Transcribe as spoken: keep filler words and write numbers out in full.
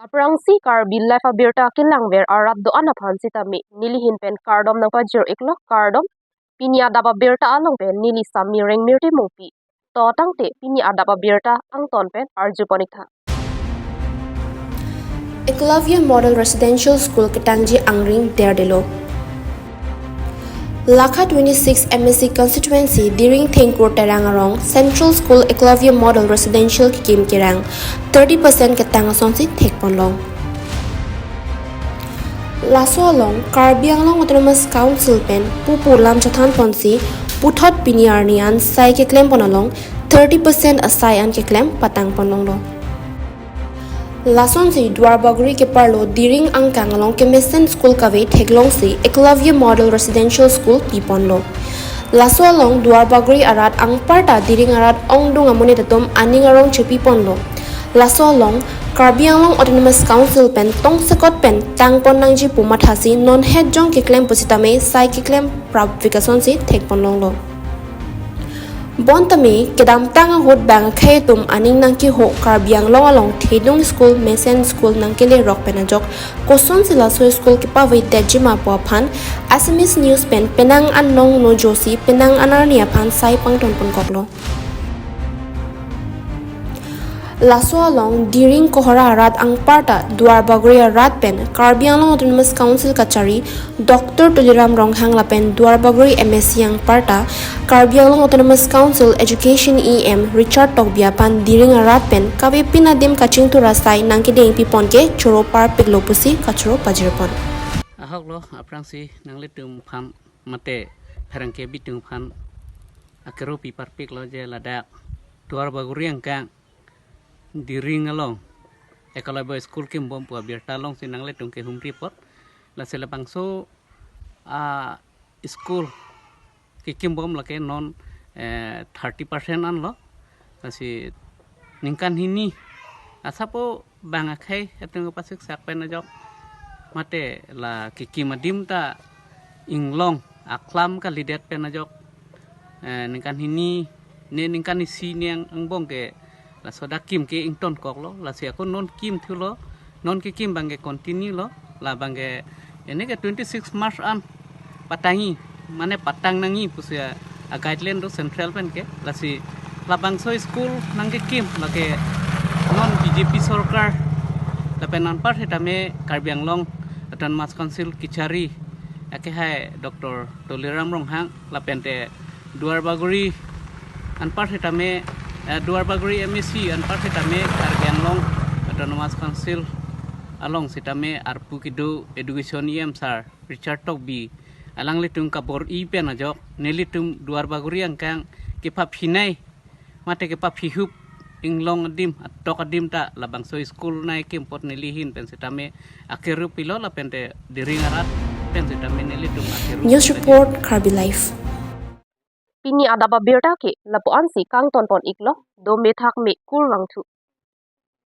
Aphrangsi Karbi Live abirta kelangver arat do-an aphan sitame nelihin pen kardom nangpajir iklo, kardom. Pini adap abirta along pen neli Sami Rengmirti Mongpi. To tangte pini adap abirta angton pen arjupon iktha. Eklavya Model Residential School ketangji angring derdelo. Lakha twenty-six M A C constituency Diring Thengkur Terang arong Central School Eklavya Model Residential kekim kerang thirty percent ketang asonsi thekponlong. Laso along Karbi Anglong Autonomous Council pen pupu lam chethanponsi puthot pini arni an sai keklempon along thirty percent asai an keklem patangponlonglo. Lasonsi Duarbagori keparlo Diring angkang along kemesen school kave theklongsi Eklavya Model Residential School piponlo. Laso along Duarbagori arat anparta Diring arat ongdung amonit atum aning arong chepiponlo. Laso along Karbi Anglong Autonomous Council pen tongsekot pen tangpon nangji pu mathasi non hetjong keklem pusitame sai keklem prabvik asonsi thekponlonglo. Bontame kedamtang ahut bang akhei atum aning nangkeho Karbi Anglong along thedung school mesen school nangkelerok pen ajok kosonsi laso school kepavedetji ma pu aphan Assamese News pen penang an nong nojosi penang an arni aphan sai pangtonponkoklo. Laso along Diring Kohora arat anparta Duarbagori arat pen Karbi Anglong Autonomous Council kachari Doctor Tuliram Ronghang lapen Duarbagori M A C anparta Karbi Anglong Autonomous Council Education E M Richard Tokbi aphan Diring arat pen kavepin adim kachingthur asai nangkedengpipon ke choro parpiklo pusi kachoro pajirpon. Ahoklo aphrangsi nanglitum aphan mate pherangke bitung aphan akero pi parpiklo je ladak Duarbagori angkang Diring along Eklavya school kimbom pu abirta alongsi nanglitum kehumri apot. Lasi labangso a school kekimbom lake non eh, thirty percent anlo. Lasi ningkan hini asapo bang akhei atum kapasiksak pen ajok mate la kekim adim ta inglong aklam kalidet pen ajok eh, ningkan hini ne ningkan isi ne ang- angbong ke laso dak kim ke ingtonkoklo, lasi ako non kim thulo, non kekim bang ke continue lo, labang ke ini ke twenty-six March an patangji mane patang nangji pusi a guideline do central pen ke, lasi labangso school nangkekim lake non B J P sorkar lapen anpar sitame Karbi Anglong Autonomous Council kachari akehai Doctor Tuliram Ronghang lapente Duarbagori anpar sitame eh, Duarbagori M A C anpar sitame Karbi Anglong Autonomous Council along sitame arpu kedo Education E M sir Richard Tokbi alanglitum kabor-i pen ajok nelitum Duarbagori angkang kepaphinai mate kepaphihup inglong adim atok adim ta labangso school nangkekim apot nelihin pen sitame akero pilo lapente Diring arat pen sitame nelitum akero News pilo. Report, Karbi Live. Pini adap abirta ke lapu-ansi kangtonpon iklo, dome thakme kurvangthu.